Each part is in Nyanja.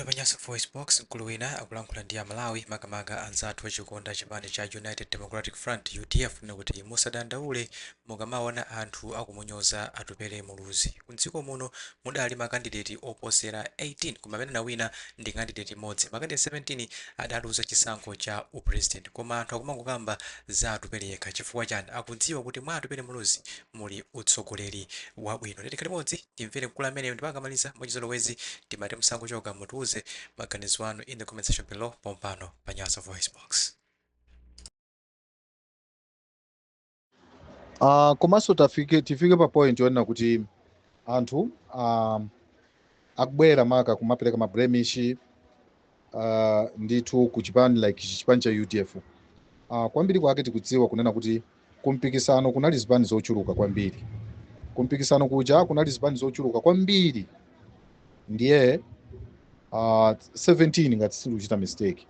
Lero pa Nyasa VoiceBox, mkulu wina akulankhula ndi Amalawi, makamaka anzathu ochikonda chipani cha United Democratic Front, UDF, kunena kuti musadandaule mukamaona anthu akumunyoza Atupele Muluzi. Mdziko muno mudali makandideti oposera 18, koma amene anawina ndi kandideti imodzi. Makandideti 17 adaluza chisankho cha upresident, koma anthu akumangokamba za Atupele yekha. Chifukwa chani? Akudziwa kuti mwa Atupele Muluzi muli utsogoleri wabwino. Tikhale limodzi, timvere mkulu ameneyo, ndipo akamaliza, mwachizolowezi timati musangochoka, mutiuze maganizo anu in the comment section below pompano pa Nyasa Voice Box. Komanso tifike pa point yonena kuti anthu akubwera maka kumapereka ma blemish ndithu ku chipani like chipani cha UDF. Kwambiri kwake tikudziwa kunena kuti kumpikisano kunali zipani zochuluka kwambiri. Kumpikisano kuja kunali zipani zochuluka kwambiri, ndiye 17, ngati sindikuchita mistake,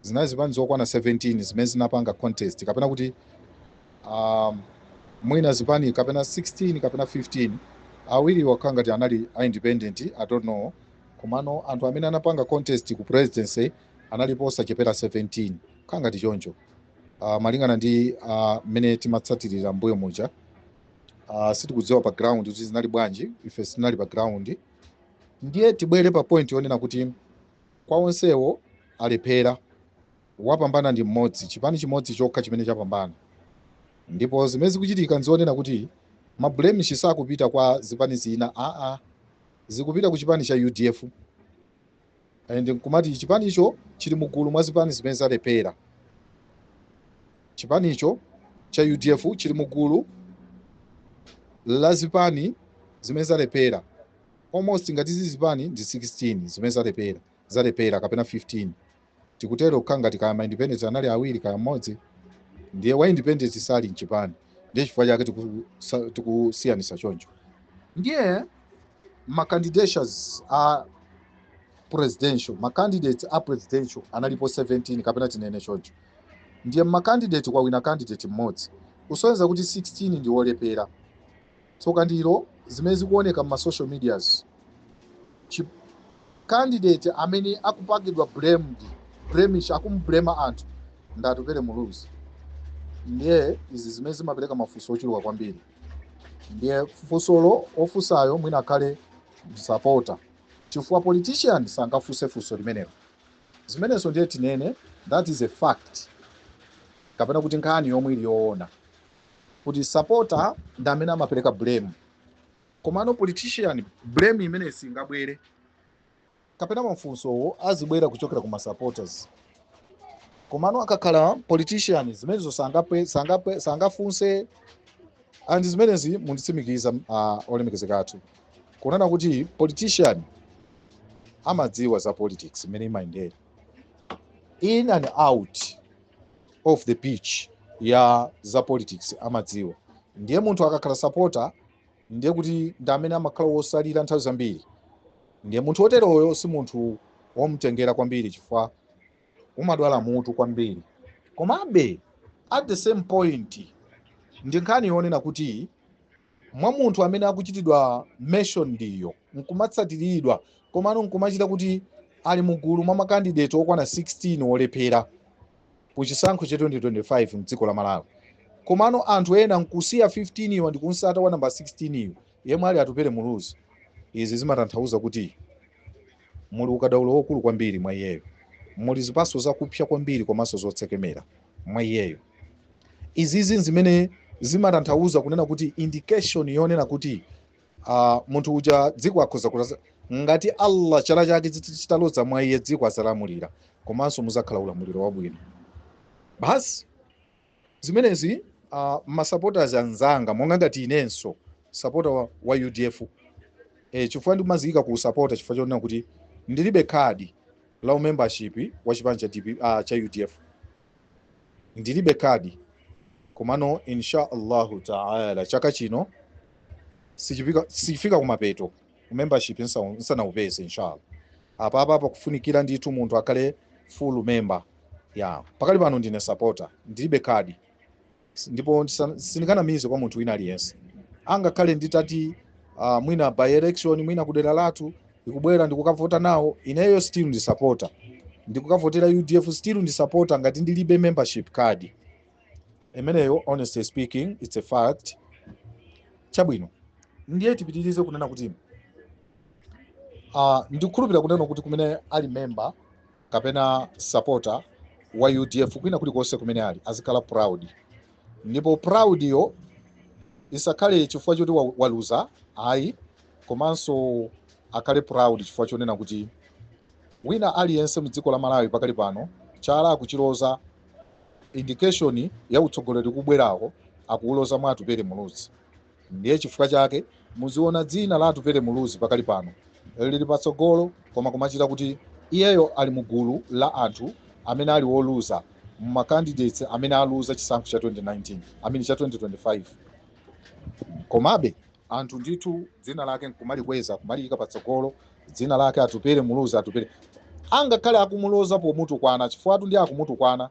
zinali zipani zokwana 17 zimene zinapanga contest, kapena kuti mwina zipani kapena 16 kapena 15, awiri wakhala ngati anali a independent, I don't know. Komano anthu amene anapanga contest ku presidency analipo osachepera 17, khala ngati choncho, malingana ndi mmene timatsatirira mbuyo muja. Sitikudziwa pa ground kuti zinali bwanji, ife sitinali pa ground. Ndiye tibwere pa point yonena kuti kwa onsewo alephera, wapambana ndi mmodzi, chipani chimodzi chokha chimene chapambana. Ndipo zimene zikuchitika nzionena kuti ma blemish sakupita kwa zipani zina, aa, zikupita ku chipani cha UDF, and nkumati chipanicho chili mugulu mwa zipani zimene zalephera. Chipanicho cha UDF chili mugulu la zipani zimene zalephera, almost ngati izi zipani ndi 16 zimene zalephera kapena 15, tikutero, kukhala ngati kaya ma independent anali awiri kaya mmodzi. Ndiye wa independent sali mchipani, ndiye chifukwa chake tikusiyanisa choncho. Ndiye ma candidatures a presidential, ma candidates a presidential analipo 17, kapena tinene choncho. Ndiye ma candidate kwawina candidate mmodzi, kusonyeza kuti 16 ndi wolephera. Tsoka ndilo zimene zikuoneka ma social medias, candidate amene akupangidwa blamed, blemish, akumublema anthu ndi Atupele Muluzi. Ndiye izi zimene zimapereka mafunso ochuluka kwambiri. Ndiye funsolo ofunsayo mwina akhale supporter, chifukwa politician sangafunse funso limenelo. Zimenezo ndiye tinene that is a fact, kapena kuti nkhani yomwe ili yoona kuti supporter ndi amene amapereka blame, komano politician blame imene singabwere, kapena mafunsowo azibwera kuchokera ku ma supporters. Komano akakhala politician, zimenezo sangafunse. And zimenezi munditsimikiza, olemekezeka athu, kunena kuti politician amadziwa za politics imene imayendera in and out of the pitch ya za politics, amadziwa. Ndiye munthu akakhala supporter, ndiye kuti ndi amene amakhala wosalira nthawi zambiri. Ndiye munthu woteroyo si munthu womutengera kwambiri, chifukwa umadwala mutu kwambiri. Komabe at the same point ndi nkhani yonena kuti mwa munthu amene akuchitidwa mention ndiyo nkumatsatiridwa, komano nkumachita kuti ali mugulu mwa makandidate okwana 16 wolephera ku chisankho cha 2025 mdziko la Malawi, komano anthu ena nkusiya 15 iwo ndikunsata wa namba 16 iwo, yemwe ali Atupele Muluzi, izi zimatanthauza kuti muli ukadaulo wokulu kwambiri mwa iyeyo, muli zipatso zakupsa kwambiri komanso zotsekemera mwa iyeyo. Izizi zimene zimatanthauza kunena kuti indication yonena kuti munthu uja dziko akhoza kulaza ngati Allah chala chake chitalodza mwa iye, dziko azalamulira, komanso muzakhala ulamuliro wabwino basi. Zimenezi masupporters anzanga, monga ngati inenso supporter wa UDF, chifukwa ndimaziyika ku supporter chifukwa chonena kuti ndilibe khadi la membership wa chipani cha DP, cha UDF, ndilibe khadi. Komano insha Allahu taala chaka chino sichifika kumapeto membership nsanaupeze, inshallah. Apa pakufunikira ndithu munthu akhale full member ya. Pakali pano ndine supporter, ndilibe khadi, ndipo sindikanamize kwa munthu wina aliyense. Angakhale nditati mwina by election, mwina kudera lathu Ikubwera ndikukavota nawo. Ineyo still ndi supporter, ndikukavotera UDF, still ndi supporter ngati ndilibe membership card imeneyo. Honestly speaking, it's a fact. Chabwino, ndiye tipitirize kunena kuti ndikukhulupirira kunena kuti kumene ali member kapena supporter wa UDF, kwina kulikonse kumene ali, azikhala proud. Ndipo proud yo isakhale chifukwa choti waluza, ayi, komanso akhale proud chifukwa chonena kuti wina aliyense mdziko la Malawi pakali pano chala akuchiloza, indication ya utsogoleri kubwerako akuuloza mwa Atupele Muluzi. Ndiye chifukwa chake muziona dzina la Atupele Muluzi pakali pano lili patsogolo, koma kumachita kuti iyeyo ali mugulu la anthu amene ali woluza, ma candidates amene aluza chisankho cha 2019, amene cha 2025. Komabe anthu ndithu dzina lake nkumalikweza, kumaliyika patsogolo dzina lake, Atupele Muluzi, Atupele, angakhale akumuloza pomutukwana, chifukwa ndi akumutukwana.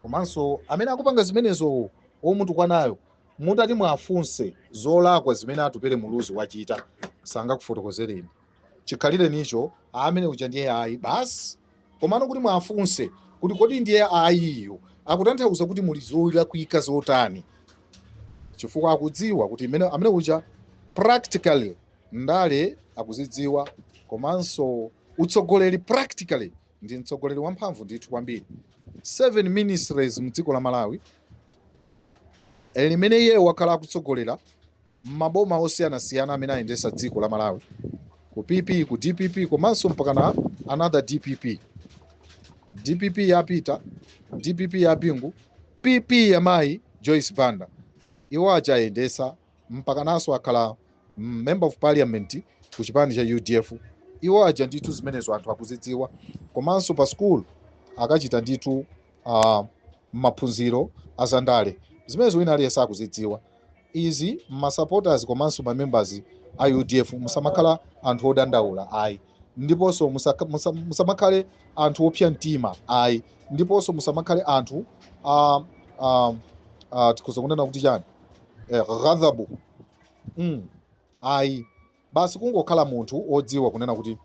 Komanso amene akupanga zimenezo omutukwanayo, mutati mwafunse zolakwa zimene Atupele Muluzi wachita, sangakufotokozereni. Chikhalire nicho amene uja ndiye ayi basi. Komano kuti mwafunse kuti kodi ndiye ayiyo akutanthauza kuti muli zolakwika zotani, chifukwa akudziwa kuti amene uja practically ndale akuzidziwa, komanso utsogoleri practically ndi mtsogoleri wamphamvu ndithu kwambiri. Seven ministries mdziko la Malawi limene iye wakhala akutsogolera m'maboma osiyanasiyana amene ayendesa dziko la Malawi, ku PP, ku DPP, komanso mpaka na another DPP, DPP ya Peter, DPP ya Bingu, PP ya mayi Joyce Banda, iwo aja ayendesa, mpaka naso akhala member of parliament ku chipani cha UDF. Iwo aja ndithu zimenezo anthu akuzidziwa. Komanso pa school akachita ndithu maphunziro azandale, zimenezo wina aliyense akuzidziwa izi. Masupporters komanso ma members a UDF, musamakhala anthu odandaula, ayi, ndiponso musamakhale anthu opsa mtima, ayi, ndiponso musamakhale anthu tikhoza kunena kuti chani, ghadhabu, ayi. Basi kungokhala munthu odziwa kunena kuti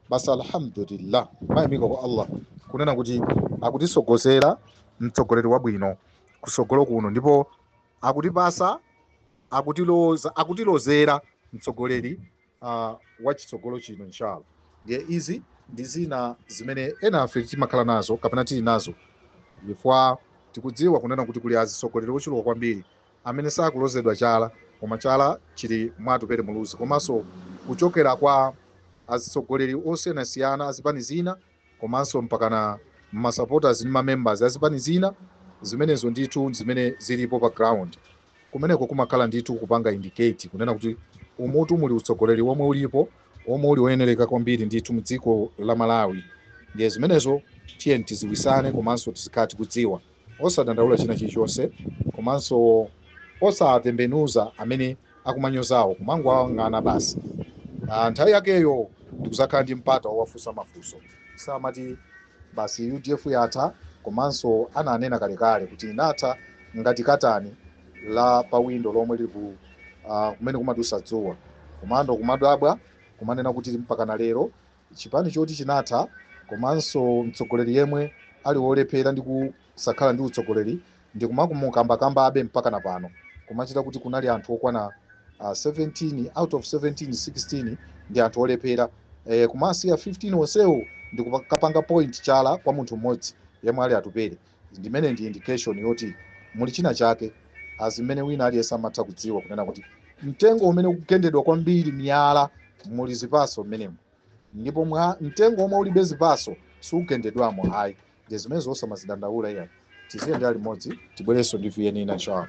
basi, alhamdulillah, mayamika kwa Allah kunena kuti akutisogozera mtsogoleri wabwino kusogolo kuno, ndipo akutipasa, akutiloza, akutilozera mtsogoleri wa chitsogolo chino, inshallah. Ndiye izi ndi zina zimene ena afe timakhala nazo kapena tili nazo, chifukwa tikudziwa kunena kuti kuli azitsogoleri ochuluka kwambiri amene sakulozedwa chala, koma chala chili mwa Atupele Muluzi, komanso kuchokera kwa azitsogoleri osiyanasiyana azipani zina, komanso mpakana masupporters ndi mamembers azipani zina. Zimenezo ndithu zimene zilipo pa ground. Kumeneko kumakhala ndithu kupanga indicate kunena kuti umutu muli utsogoleri womwe ulipo, omwe uli woyenereka kwambiri ndithu mdziko la Malawi. Ndiye zimenezo tiye tiziwisane, komanso tizikhala tikudziwa, osadandaula china chilichonse, komanso osatembenuza amene akumanyozawo, kumangowang'ana basi. Nthawi yakeyo ndikuzakhala ndi mpata wowafunsa mafunso. Samati basi UDF yatha, komanso ananena kalekale kuti inatha ngati katani la pa windo lomwe lili ku kumene kumadusa dzuwa. Komando kumadabwa kumanena kuti mpaka na lero chipani choti chinatha, komanso mtsogoleri yemwe ali wolephera ndi kusakhala ndi utsogoleri, ndi kumakumukambakamba mpaka na pano, kumachita kuti kunali anthu okwana 17 out of 17, 16 ndi anthu olephera, kumasiya 15 onsewo ndi kupanga point chala kwa munthu mmodzi yemwe ali Atupele. Ndimene ndi indication yoti muli china chake, azimene wina aliyense amatha kudziwa kunena kuti mtengo umene ukugendedwa kwambiri miyala muli zipaso mmenemo, ndipo mwa mtengo omwe ulibe zipaso sugendedwamo, ayi. Ndi zimene zosamazidandaula, iya. Tiziyendera limodzi, tibwerenso ndi VN ina, inshallah.